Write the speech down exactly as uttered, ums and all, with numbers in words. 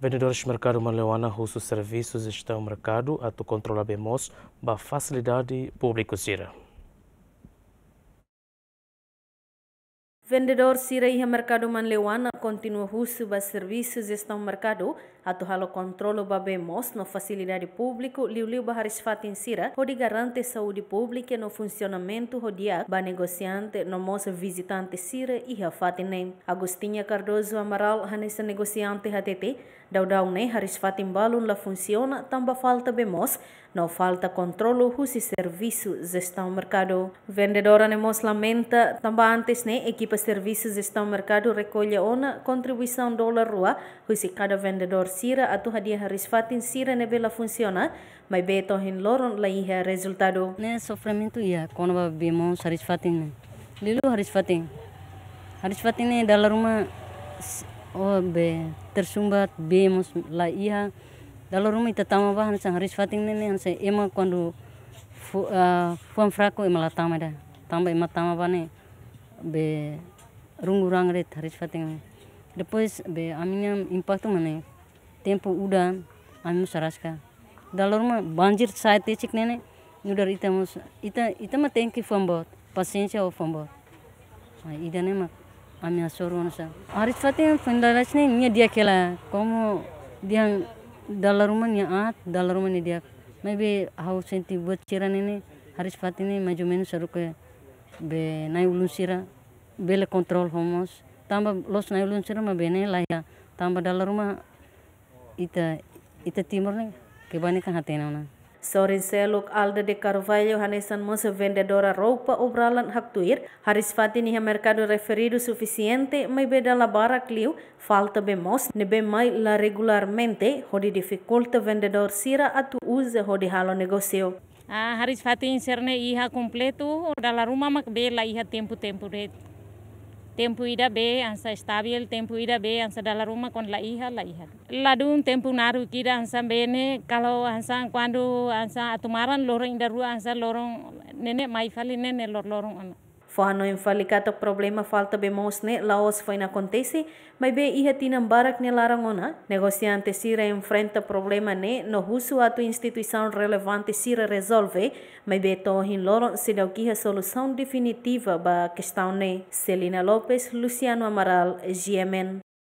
Vendedores merkadu Manleuana husu servisu jestaun merkadu atu kontrola bee moos ba fasilidade públiku sira. Vendedór sira iha merkadu Manleuana kontinua husu ba servisu jestaun merkadu atu halo kontrolu ba bee moos no fasilidade públiku, liuliu ba hariis-fatin sira, hodi garante saúde públika no funsionamentu ho di'ak ba negosiante no mós vizitante sira iha fatin ne'e. Agostinha Cardoso Amaral, hanesan negosiante, hatete, daudaun ne'e hariis-fatin balun la funsiona tanba falta bee moos no falta kontrolu husi servisu jestaun merkadu. Vendedora ne'e mós lamenta tanba antes ne'e ekipa servisu jestaun merkadu rekolla ona kontribuisaun dolar rua husi kada vendedór sira atu hadi'a hariis-fatin sira ne'ebé la funsiona, maibé to'o ohin loron la iha rezultadu. Ne'e sofrimentu iha kona-ba bee moos hariis-fatin ne'e. Liuliu hariis-fatin. Hariis-fatin ne'e dala ruma s-, oh, bee tersumbat, bee moos la iha. Dala ruma ita tama ba hanesan hariis-fatin ne'e, ne'e hanesan ema kuandu fu-, ah, fuan fraku ema la tama ida. Tanba ema tama ba ne'e bee rungu-ranga de'it hariis-fatin ne'e. Depois bee ami-nia impaktu mak ne'e. Tempu udan, ami mós araska. Dala ruma banjir sa'e tesik ne'e ne'e, nu'udar ita mós, ita, ita mak tenke fuan boot, pasiénsia ho fuan boot. Ah, ida-ne'e mak ami hasoru ona sa. Hariis-fatin finalidade ne'e nia di'ak hela, komu dehan dala ruma nia aat, dala ruma nia di'ak. Maibé ha'u sente buat sira ne'e ne'e, hariis-fatin ne'e mais ou menus haruka bee na'i-ulun sira bele kontrola ho moos. Tanba loos na'i-ulun sira mak bee ne'e la iha. Tanba dala ruma ita, ita Timor ne'e kebanyakan hatene ona. Sorin seluk Alda de Carvalho, hanesan mós vendedora roupa obralan, haktuir, hariis-fatin iha merkadu referidu sufisiente, maibé dala barak liu falta bee moos, ne'ebé mai la regularmente, hodi difikulta vendedór sira atu uza hodi halo negósiu. Ah, hariis-fatin sira-ne'e iha kompletu, dala ruma mak bee la iha tempu-tempu de'it. Tempu ida bee hanesan estabil, tempu ida bee hanesan dala ruma kuandu la iha, la iha. Ladún tempu naruk ida hanesan bee ne'e, kalau hanesan kuandu hanesan atu maran loron ida rua hanesan loron ne'e ne'e mai fali ne'e ne'e lor-loron ona. Fó-hanoin fali katak problema falta bee moos ne'e la'ós foin akontese, maibé iha tinan barak nia laran ona, negosiante sira enfrenta problema ne'e no husu atu instituisaun relevante sira rezolve, maibé to'o ohin loron seidauk iha solusaun definitiva ba kestaun ne'e. Celina Lopes, Luciano Amaral, G M N.